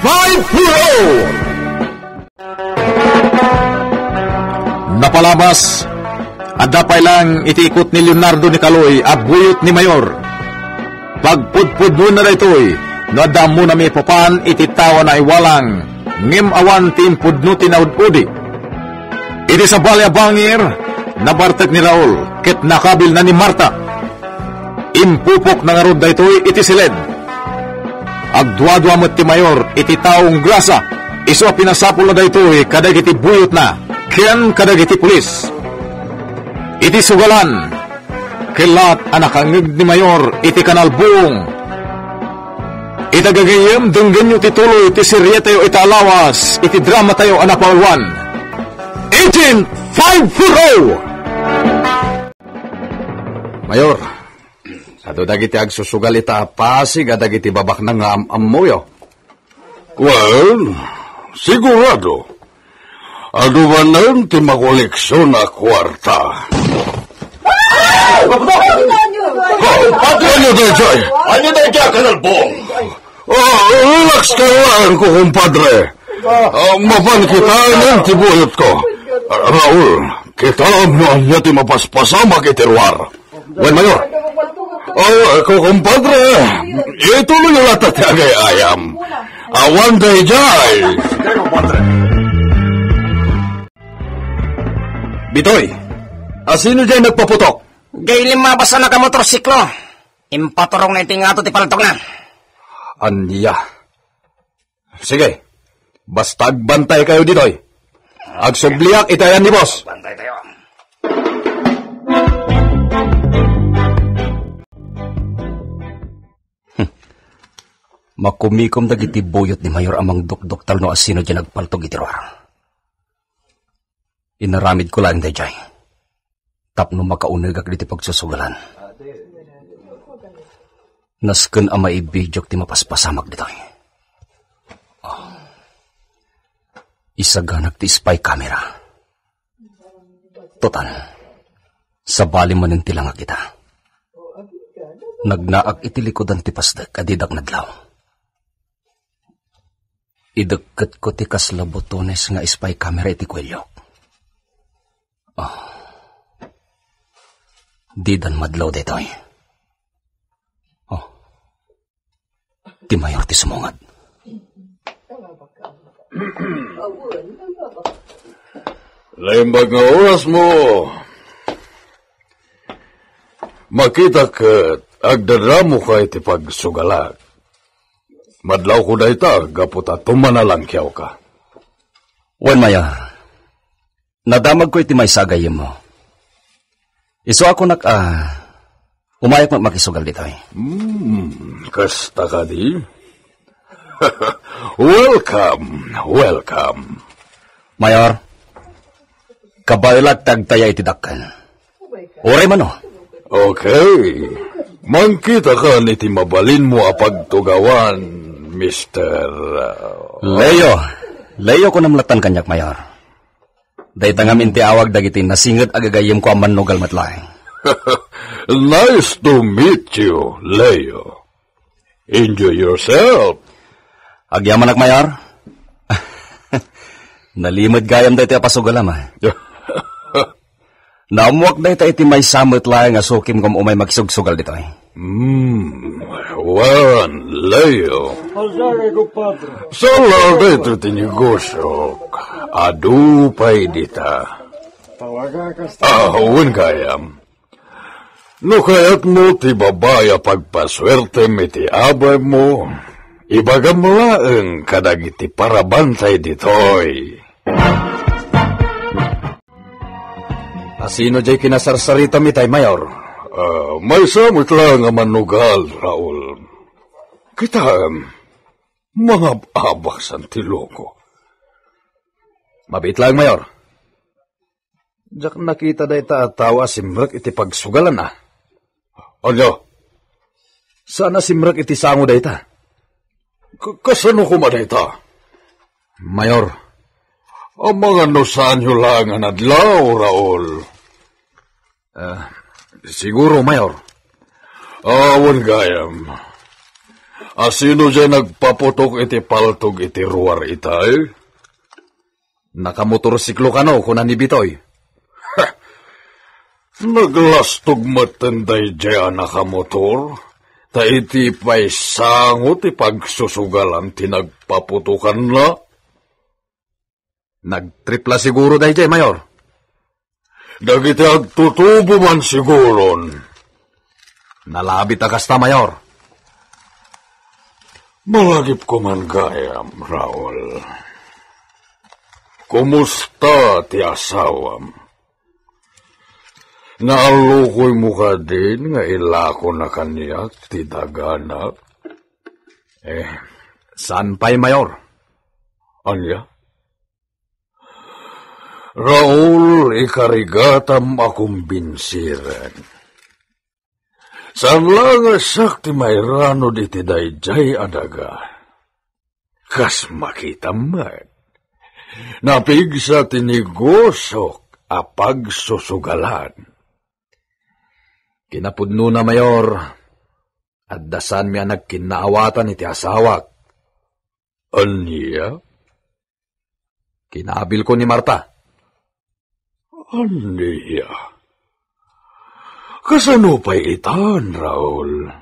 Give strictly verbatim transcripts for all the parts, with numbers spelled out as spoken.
Five four oh. Napalabas, adda pay lang iti ikot ni Leonardo ni Kaloy a buyot ni Mayor. Pagpudpudnona daytoy no adda ammona maipapan iti tao a naiwalang, ngem awan ti impudno ti naud-udi. Iti sabali a bangir, nabartek ni Raul ket nakabilna ni Marta. Impupokna ngarud daytoy iti siled. Agduadua met ti Mayor iti taong grasa, isu a pinasapulna daytoy kadagiti buyotna ken kadagiti pulis. Iti sugalan, kellat a nakangngeg ni Mayor iti kanalbong. Ita gagayyem, denggenyo ti tuloy ti serietayo ita a lawas iti dramatayo a napauluan, Agent five four oh! Mayor, adu dagiti agsusugal ita a pasig a dagiti babaknang nga am-ammoyo. Well, sigurado. Adu manen ti makoleksion a kuarta. Oh, ania daytoy? Ania daytoy a kanalbong? Ah, relax ka lang, kukumpadre. Ah, mapan kitaen ti buyotko. Ah, Raul, kitaem no ania ti mapaspasamak iti ruar. Wen, Mayor. Oh, kukumpadre, ituloy latta ti agay-ayam. Awan daydiay. Bitoy, asino diay nagpaputok? Jay limmabas a nakamotorsiklo. Impaturongna iti ngato ti paltogna. Ania? Sige, basta agbantaykayo ditoy. Agsubliak iti ayan ni boss. Bantay tayo. Makumikom dagiti buyot ni Mayor a mangdukduktal no asino diay nagpaltog iti ruar. Inaramidko laeng daydiay tapno makaunegak ditoy pagsusugalan. Nasken a maibidiok ti mapaspasamak ditoy. Ah. Isaganak ti spy camera. Total, sabali manen ti langak ita. Nagnaak iti likudan ti pasdek a didak nadlaw. Idekketko ti kasla botones nga spy camera iti kuellok. Ah. Didan madlaw daytoy. Oh. Ti Mayor ti sumungad. Naimbag nga orasmo. Makita ket agdadramoka iti pagsugalak. Madlawko dayta gapu ta tumanalangkiawka. Wen, Mayor, nadamagko iti maysa a gayyemmo. Isu a kunak a umayak met makisugal ditoy. Hmm, kasta kadi? Welcome, welcome. Mayor, kabaelak ti agtaya iti dakkel. Uray mano. Okay. Mangkitakan iti mabalinmo a pagtugawan, Mister, uh, Leo. Leo kunam lattan kaniak, Mayor. Dayta ngamin ti awag dagiti nasinget a gagayyemko a mannugal met laeng. Nice to meet you, Leo. Enjoy yourself. Agyamanak, Mayor. Nalimed gayam daytoy a pasugalam, a. Naammoak dayta iti maysa met laeng a sukim ngem umay makisugsugal ditoy. Hmm, wen, Leo. Sorry, kumpadre. Sala daytoy ti negosiok. Adu pay dita. Talaga, kasta. Ah, wen gayam. No kayatmo ti babai a pagpasuertem iti abaymo, ibagam laeng kadagiti parabantay ditoy. Asino diay kinasarsaritam itay, Mayor? Ah, maysa met laeng a mannugal, Raul. Kitaem, mangab-abak san ti loko. Mabiit laeng, Mayor. Diak nakita dayta a tao a simrek iti pagsugalan, a. Ania? Saan a simrek iti sango dayta? Ka-, kasano koma dayta? Mayor. Amangan no saanyo laeng a nadlaw, Raul. Ah, siguro, Mayor. Awan gayam. Asino diay nagpaputok iti paltog iti ruar itay? Nakamotorsiklo kano, kuna ni Bitoy. Naglastog metten daydiay a nakamotor, ta iti pay sango ti pagsusugalan ti nagpaputokanna. Nagtripla siguro daydiay, Mayor. Dagiti agtutubo man siguron. Nalabit a kasta, Mayor. Malagipko man gayam, Raul. Kumusta ti asawam? Naallukoymo kadin nga ilakona kaniak ti daganak? Eh, saan pay, Mayor? Ania? Raul, ikarigatam a kumbinsiren. Saan la nga siak ti mairanod iti daydiay a daga. Kas makitam met, napigsa ti negosiok a pagsusugalan. Kinapudnona, Mayor, adda saanmi a nagkinnaawatan iti asawak. Ania? Kinaabilko ni Marta. Ania? Kasano pay itan, Raul?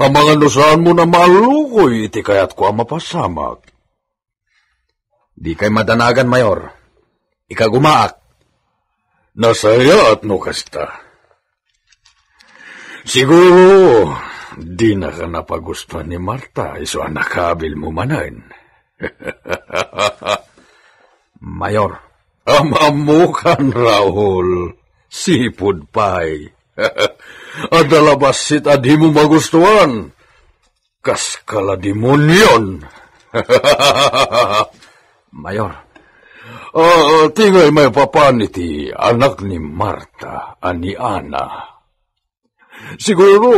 Amangan no saanmo a maallukoy iti kayatko a mapasamak. Dikay madanagan, Mayor. Ikagumaak. Nasayaat no kasta. Siguro, dinaka napagustuan ni Marta, isu a nakaabilmo manen. Mayor. Am-ammokan, Raul. Sipud pay. Adda la bassit a dimo magustuan. Kas kala demonion. Mayor. Ah, ti ngay maipapan iti anak ni Marta a ni Ana. Siguro,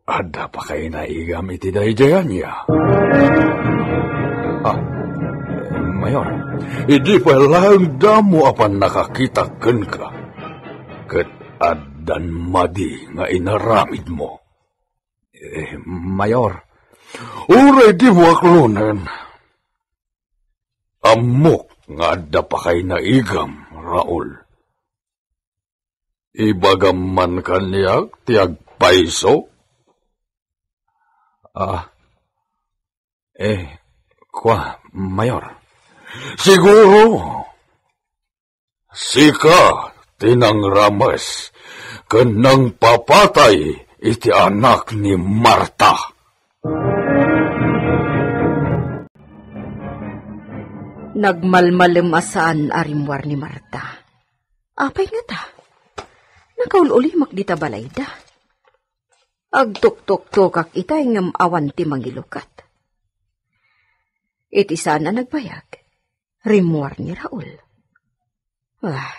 adda pa kay naigam iti daydiay ania? Ah, Mayor. Idi pay laeng damo a pannakakita kenka, ket addan madi nga inaramidmo. Eh, Mayor. Uray dimo aklonen. Ammok nga adda pa kay naigam, Raul. Ibagam man kaniak ti agpayso? Ah, eh, kua, Mayor. Siguro, sika ti nangrames ken nangpapatay iti anak ni Marta. Nagmalmalem a saan a rimmuar ni Marta. Apay ngata? Nakaul-ulimek dita balayda. Agtuktuktokak itay ngem awan ti mangilukat. Iti saan a nagbayag, rimmuar ni Raul. Ah,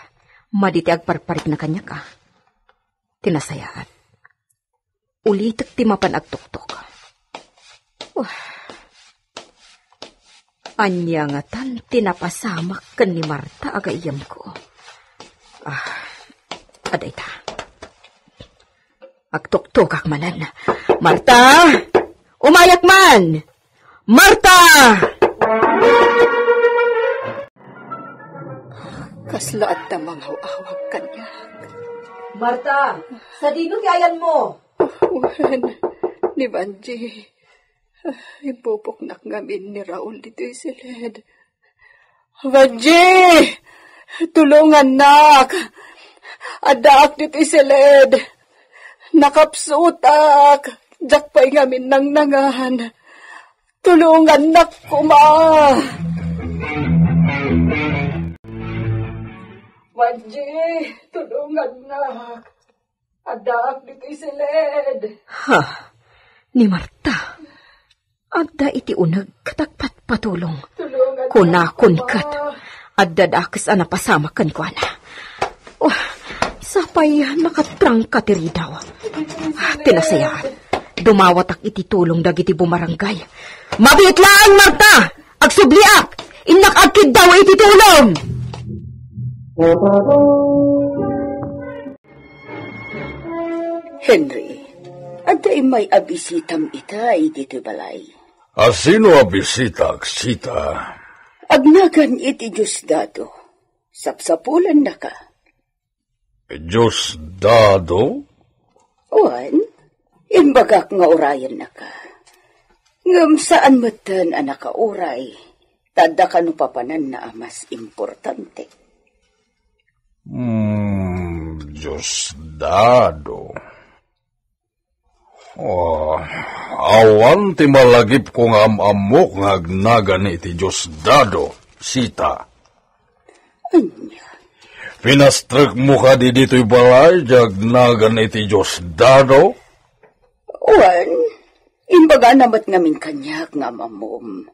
madi ti agparparikna kaniak, a. Ti nasayaat. Ulitek ti mapan agtuktok. Wah. Ania ngatan ti napasamak ken ni Marta a gayyemko? Ah, adda ita. Agtuktokak manen. Marta! Umayak man! Marta! Kasla adda mangaw-awag kaniak. Marta, sadino ti ayanmo? Wen, ni Vanji. Impupuknak ngamin ni Raul ditoy siled. Vanji! Tulongannak! Addaak ditoy siled. Nakapsutak. Diak pay ngamin nangnangan. Tulongannak koma! Vanji, tulongannak. Addaak ditoy siled. Ha? Ni Marta? Adda iti uneg ket agpatpatulong. Tulongannak, kunakon koma. Ket adda dakes a napasamak kenkuana. Oh, sapay nakatrangka ti ridaw. Ti nasayaat, dumawatak iti tulong dagiti bumarangay. Mabiit laeng, Marta! Agsubliak! Innak agkiddaw iti tulong! Henry, Adda immay a bisitam ita ditoy balay. A sino a bisitak, Sita? Agnagan iti Diosdado. Sapsapulannaka. Diosdado? Wen, imbagak nga urayennaka. Ngem saan metten a nakauray, ta adda kano papananna a mas importante. Hmm, Diosdado. Oh, awan ti malagipko nga am-ammok nga agnagan iti Diosdado, Sita. Ania? Pinastrekmo kadi ditoy balay ti agnagan iti Diosdado? Wen, imbagana met ngamin kaniak nga am-ammom.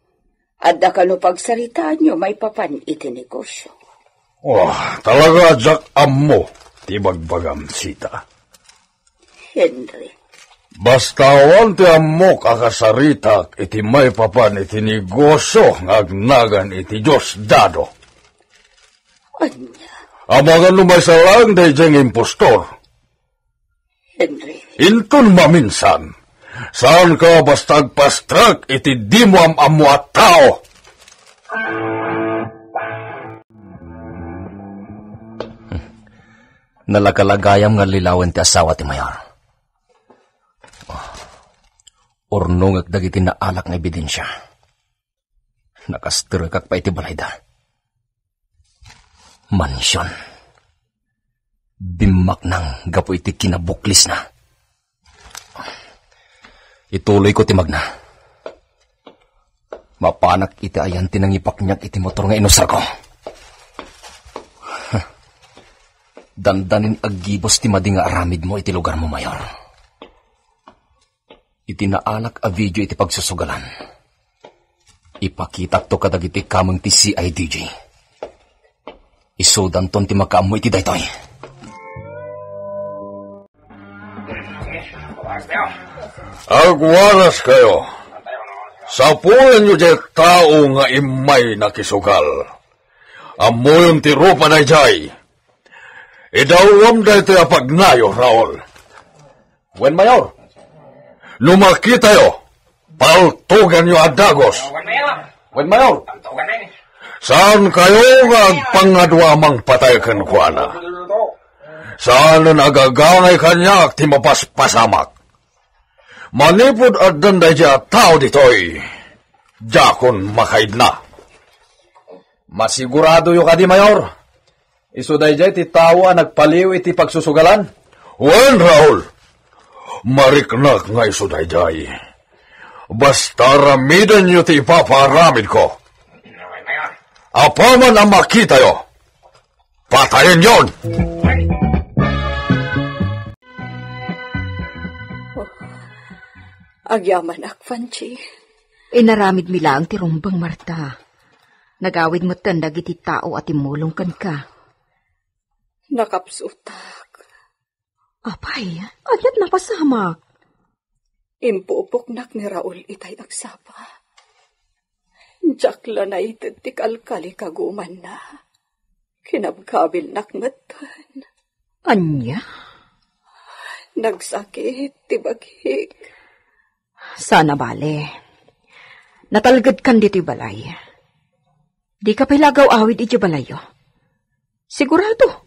Adda kano pagsaritaanyo maipapan iti negosio. Oh, talaga diak ammo ti bagbagam, Sita. Henry. Basta awan ti ammok a kasaritak iti maipapan iti negosio nga agnagan iti Diosdado. Ania? Amangan no maysa laeng daydiay nga impostor. Henry. Inton maminsan, saanka basta agpastrek iti dimo am-ammo a tao. Nalagalagayam nga lilawen ti asawa ti mayor. Urnongek dagiti naalak nga ebidensia. Nakasterekak pa iti balayda. Mansion. Bimmaknang gapu iti kinabuklisna. Ituloyko ti magna. Mapanak iti ayan ti nangipakniak iti motor nga inusarko. Dandanin aggibus ti madi nga aramidmo iti lugarmo, Mayor. Iti naalak a video iti pagsusugalan, ipakitakto kadagiti kameng ti C I D J. Isudanton ti makaammo iti daytoy. Agwaraskayo. Sapulenyo diay tao nga immay nakisugal. Ammoyon ti rupa daydiay. Idawam daytoy a pagnayo, Raul. Wen, Mayor. No makitayo, paltuganyo a dagus. Wen, Mayor. Saankayo nga agpangadua a mangpatay kenkuana. Saanen a gagangay kaniak ti mapaspasamak. Manipud addan daydiay a tao ditoy, diakon makaidna. Masiguradoyo kadi, Mayor? Isu daydiay ti tao a nagpaliw iti pagsusugalan? Wen, Raul. Mariknak nga isu daydiay. Basta aramidenyo ti ipapaaramidko. Apaman a makitayo, patayenyon! Oh, agyamanak, Fanchi. Inaramidmi laeng ti rumbeng, Marta. Nagawid metten dagiti tao a timmulong kenka. Nakapsutak. Apay, aniat napasamak? Impupoknak ni Raul itay agsapa. Diak la naited ti kalkalikagumanna. Kinabkabilnak metten. Ania? Nagsakit ti bagik. Saan a bale. Natalgedkan ditoy balay. Dika pay la agaw-awid idiay balayyo. Sigurado,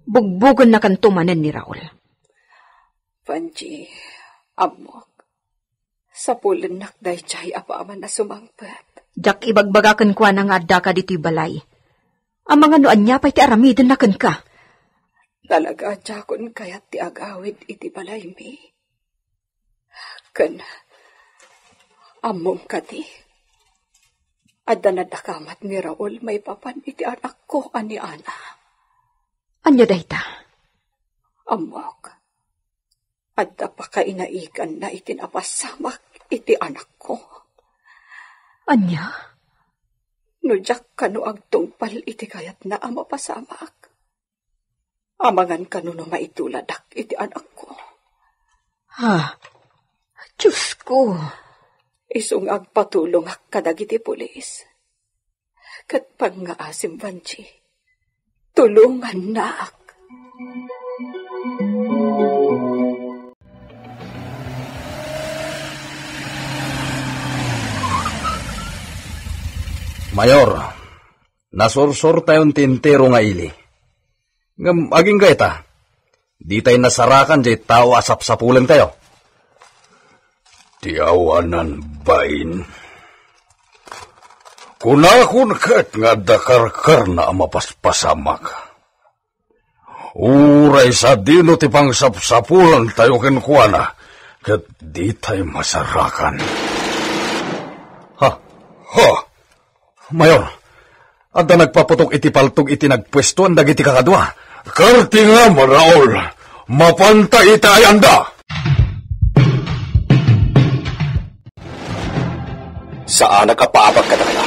bugbogennakanto manen ni Raul. Panji, ammok. Sapulennak daydiay apaman a sumangpet. Diak ibagbaga kenkuana nga addaka ditoy balay. Amangan no ania pay ti aramidenna kenka. Talaga a diakon kayat ti agawid iti balaymi. Ken, ammom kadi, adda nadakamat ni Raul maipapan iti anakko a ni Ana. Ania dayta? Ammok, adda pakainaiganna iti napasamak iti anakko. Ania? No diak kano agtungpal iti kayatna a mapasamak, amangan kano no maituladak iti anakko. Ha? Diosko! Isu nga agpatulongak kadagiti pulis. Ket pangngaasim, Vanji, tulongannak. Mayor, nasursurtayon ti entero nga ili. Ngem agingga ita, ditay nasarakan diay tao a sapsapulentayo. Ti awanan bain. Kunakon ket nga adda karkarna a mapaspasamak. Uray sadino ti pangsapsapulantayo kenkuana, ket ditay masarakan. Ha? Ha? Mayor, adda nagpaputok iti paltog iti nagpuestoan dagiti kakadua. Kartingam, Raul. Mapanta iti ayanda. Saanak a paabag kadakayo.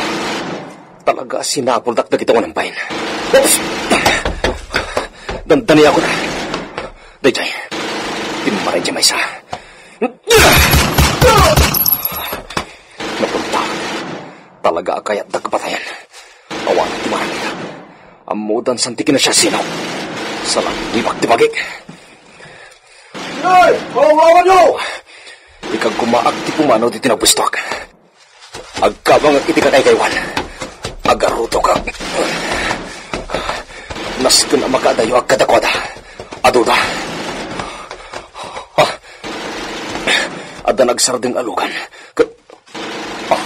Talaga a sinapuldak dagiti awanan bain. Oops! Dandaniakon. Daydiay. Timmaray diay maysa. Napunta. Talaga a kayatdak a patayen. Awan ti maramida. Ammodan san ti kinasiasino. Salangibak ti bagik. Ay! Kaulawanyo! Ikaggumaak ti pumanaw ditoy nagpuestoak. Agkabangak iti kakaykaywan. Agarutokak. Nasken a makaadayo a kadakuada. Aduda. Ah. Adda nagsardeng a lugan. Ka-, ah.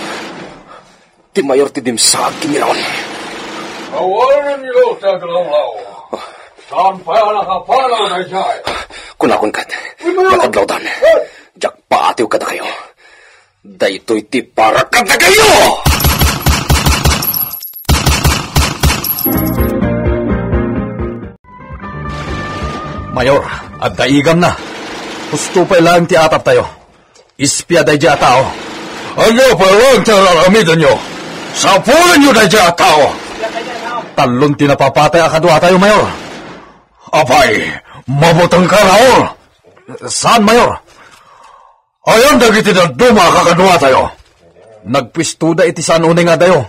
Ti mayor ti dimsaag ken ni Raul. Awanenyo ti aglawlaw. Saan pay a nakapanaw daydiay? Kunakon ket, nakadlawdan. Diak paatiw kadakayo. Daytoy ti para kadakayo! Mayor, adda igamna. Husto pay laeng ti ataptayo. Ispia daydiay a tao. Ania pay laeng ti ar-aramidenyo? Sapulenyo daydiay a tao! Tallon ti napapatay a kaduatayo, Mayor. Apay, mabutengka, Raul? Saan, Mayor? Ayan dagiti dadduma a kakaduatayo. Nagpuestoda iti saan unay nga adayo.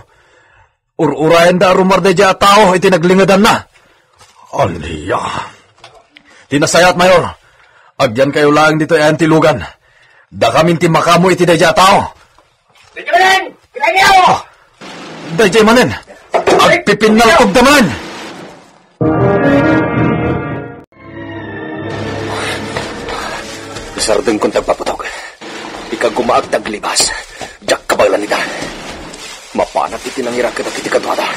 Ur-urayanda a rummuar daydiay a tao iti naglingedanna. Ania? Ti nasayaat, Mayor, agyankayo laeng ditoy ayan ti lugan. Dakamin ti makaammo iti daydiay a tao. Benjamin! Benjamin! Ah! Daydiay manen! Agpipinnalkogda manen! Isardengkon ti agpaputok. Ikaggumaak ti aglibas. Diak kabaelan ida. Mapanak iti nangiraked dagiti kaduada.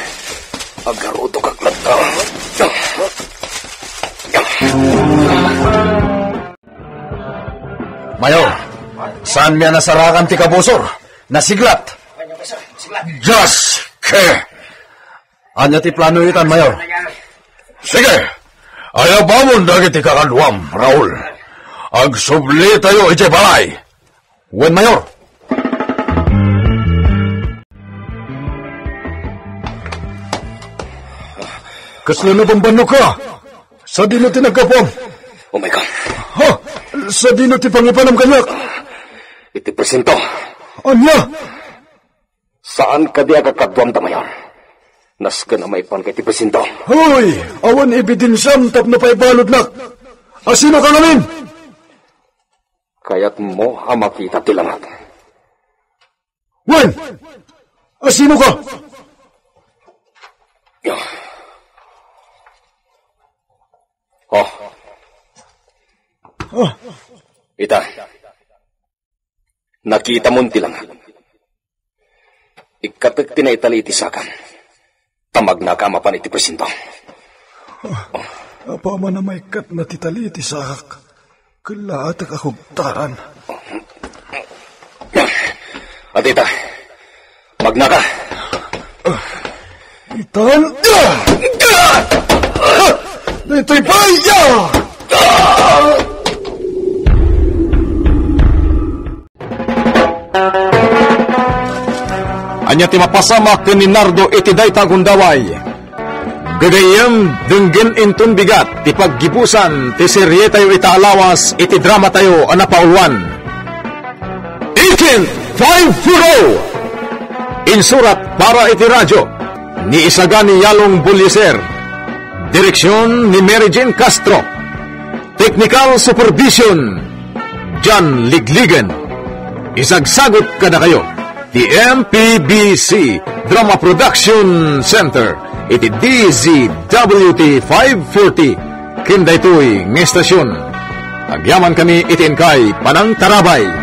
Agarutokak latta. Mayor, saanmi a nasarakan ti kabusor? Nasiglat. Just ke! Ania ti plano itan, Mayor? Sige! Ayabamon dagiti kakaduam, Raul. Agsublitayo idiay balay. Wen, Mayor. Kasla nabambannogka? Sadino ti naggapuam? Oh my God. Ha? Sadino ti pangipanam kaniak? Iti presinto. Ania? Saan kadi a kakaduam da, Mayor? Nasken a maipanka iti presinto. Hoy! Awan ebidensiam tapno paibaludnak. Asinoka ngamin? Kayatmo a makita ti langit. Wen! Asinoka? Oh. Ah. Ita. Nakitamon ti langit. Ikkatek ti naitali iti sakam. Ta magnaka a mapan iti presinto. Ah, apaman a maikkatna ti tali iti sakak, kellaatek a kugtaran. Adita, magnaka. Itan. Daytoy pay! Ania ti mapasamak ken ni Nardo iti dayta a gundaway? Gagayyem, denggen inton bigat ti paggibusan ti serietayo ita a lawas iti dramatayo a napauluan. Agent five four oh. Insurat para iti radyo ni Isagani Yalong Buliser. Direksyon ni Mary Jane Castro. Technical supervision, John Ligligan. Isagsagut kadakayo ti M P B C Drama Production Center iti D Z W T five forty. Ken daytoy nga estasion, agyamankami iti inkay panangtarabay.